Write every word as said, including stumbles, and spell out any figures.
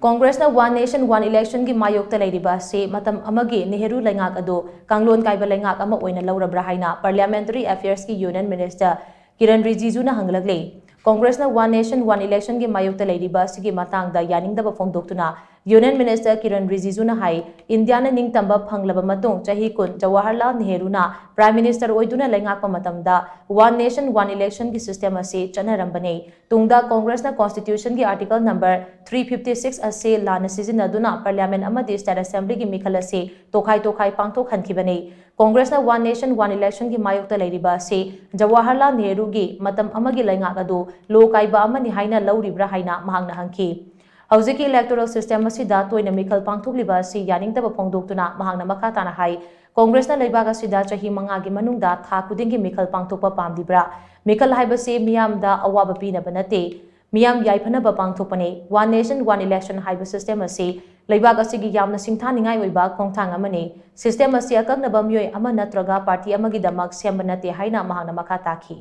ꯀꯣꯡꯒ꯭ꯔꯦꯁꯅ One Nation One Election ꯒꯤ ꯃꯥꯌꯣꯛꯇ ꯂꯩꯔꯤꯕ ꯑꯁꯤ ꯃꯇꯝ ꯑꯃꯒꯤ ꯅꯦꯍꯔꯨ ꯂꯩꯉꯥꯛ ꯑꯗꯨ ꯀꯥꯡꯂꯣꯟ ꯀꯥꯏꯕ ꯂꯩꯉꯥꯛ ꯑꯃ ꯑꯣꯏꯅ ꯂꯧꯔꯕ꯭ꯔꯥ ꯍꯥꯏꯅ Parliamentary Affairs ꯀꯤ Union Minister Kiran ꯔꯤꯖꯤꯖꯨꯅ ꯍꯪꯂꯛꯂꯤ꯫ ꯀꯣꯡꯒ꯭ꯔꯦꯁꯅ One Nation One Election ꯒꯤ ꯃꯥꯌꯣꯛꯇ ꯂꯩꯔꯤꯕ ꯑꯁꯤꯒꯤ ꯃꯇꯥꯡꯗ ꯌꯥꯅꯤꯡꯗꯕ ꯐꯣꯡꯗꯣꯛꯇꯨꯅ Union Minister ꯀꯤꯔꯟ ꯔꯤꯖꯤꯖꯨꯅ ꯍꯥꯏ, ꯏꯟꯗꯤꯌꯥꯅ ꯅꯤꯡꯇꯝꯕ ꯐꯪꯂꯕ ꯃꯇꯨꯡ ꯆꯍꯤ ꯀꯨꯟ ꯖꯋꯥꯍꯔꯂꯥꯜ ꯅꯦꯍꯔꯨꯅ Prime Minister ꯑꯣꯏꯗꯨꯅ ꯂꯩꯉꯥꯛꯄ ꯃꯇꯝꯗ One Nation One Election ꯒꯤ system ꯑꯁꯤ ꯆꯠꯅꯔꯝꯕꯅꯤ꯫ ꯇꯨꯡꯗ ꯀꯣꯡꯒ꯭ꯔꯦꯁꯅ Constitution ꯒꯤ Article number three fifty six ꯑꯁꯤ ꯂꯥꯟꯅ ꯁꯤꯖꯤꯟꯅꯗꯨꯅ Parliament ꯑꯃꯗꯤ State Assembly ꯒꯤ ꯃꯤꯈꯜ ꯑꯁꯤ ꯇꯣꯈꯥꯏ ꯇꯣꯈꯥꯏ ꯄꯥꯡꯊꯣꯛꯍꯟꯈꯤꯕꯅꯤ꯫ ꯀꯣꯡꯒ꯭ꯔꯦꯁꯅ One Nation One Election ꯒꯤ ꯃꯥꯌꯣꯛꯇ ꯂꯩꯔꯤꯕ ꯑꯁꯤ ꯖꯋꯥꯍꯔꯂꯥꯜ ꯅꯦꯍꯔꯨꯒꯤ ꯃꯇꯝ ꯑꯃꯒꯤ ꯂꯩꯉꯥꯛ ꯑꯗꯨ ꯂꯣ ꯀꯥꯏꯕ ꯑꯃꯅꯤ ꯍꯥꯏꯅ ꯂꯧꯔꯤꯕ꯭ꯔꯥ ꯍꯥꯏꯅ ꯃꯍꯥꯛꯅ ꯍꯪꯈꯤ꯫ ꯍꯧꯖꯤꯛꯀꯤ electoral system ꯑꯁꯤꯗ ꯇꯣꯏꯅ ꯃꯤꯈꯜ ꯄꯥꯡꯊꯣꯛꯂꯤꯕ ꯑꯁꯤ ꯌꯥꯅꯤꯡꯗꯕ ꯐꯣꯡꯗꯣꯛꯇꯨꯅ ꯃꯍꯥꯛꯅ ꯃꯈꯥ ꯇꯥꯅ ꯍꯥꯏ, ꯀꯣꯡꯒ꯭ꯔꯦꯁꯅ ꯂꯩꯕꯥꯛ ꯑꯁꯤꯗ ꯆꯍꯤ ꯃꯉꯥꯒꯤ ꯃꯅꯨꯡꯗ ꯊꯥ ꯈꯨꯗꯤꯡꯒꯤ ꯃꯤꯈꯜ ꯄꯥꯡꯊꯣꯛꯄ ꯄꯥꯝꯂꯤꯕ꯭ꯔꯥ? ꯃꯤꯈꯜ ꯍꯥꯏꯕꯁꯤ ꯃꯤꯌꯥꯝꯗ ꯑꯋꯥꯕ ꯄꯤꯅꯕ ꯅꯠꯇꯦ, ꯃꯤꯌꯥꯝ ꯌꯥꯏꯐꯅꯕ ꯄꯥꯡꯊꯣꯛꯄꯅꯤ꯫ One Nation One Election ꯍꯥꯏꯕ system ꯑꯁꯤ ꯂꯩꯕꯥꯛ ꯑꯁꯤꯒꯤ ꯌꯥꯝꯅ ꯁꯤꯡꯊꯥꯅꯤꯡꯉꯥꯏ ꯑꯣꯏꯕ ꯈꯣꯡꯊꯥꯡ ꯑꯃꯅꯤ꯫ System ꯑꯁꯤ ꯑꯀꯛꯅꯕ ꯃꯤꯑꯣꯏ ꯑꯃ ꯅꯠꯇ꯭ꯔꯒ party ꯑꯃꯒꯤꯗꯃꯛ ꯁꯦꯝꯕ ꯅꯠꯇꯦ ꯍꯥꯏꯅ ꯃꯍꯥꯛꯅ ꯃꯈꯥ ꯇꯥꯈꯤ꯫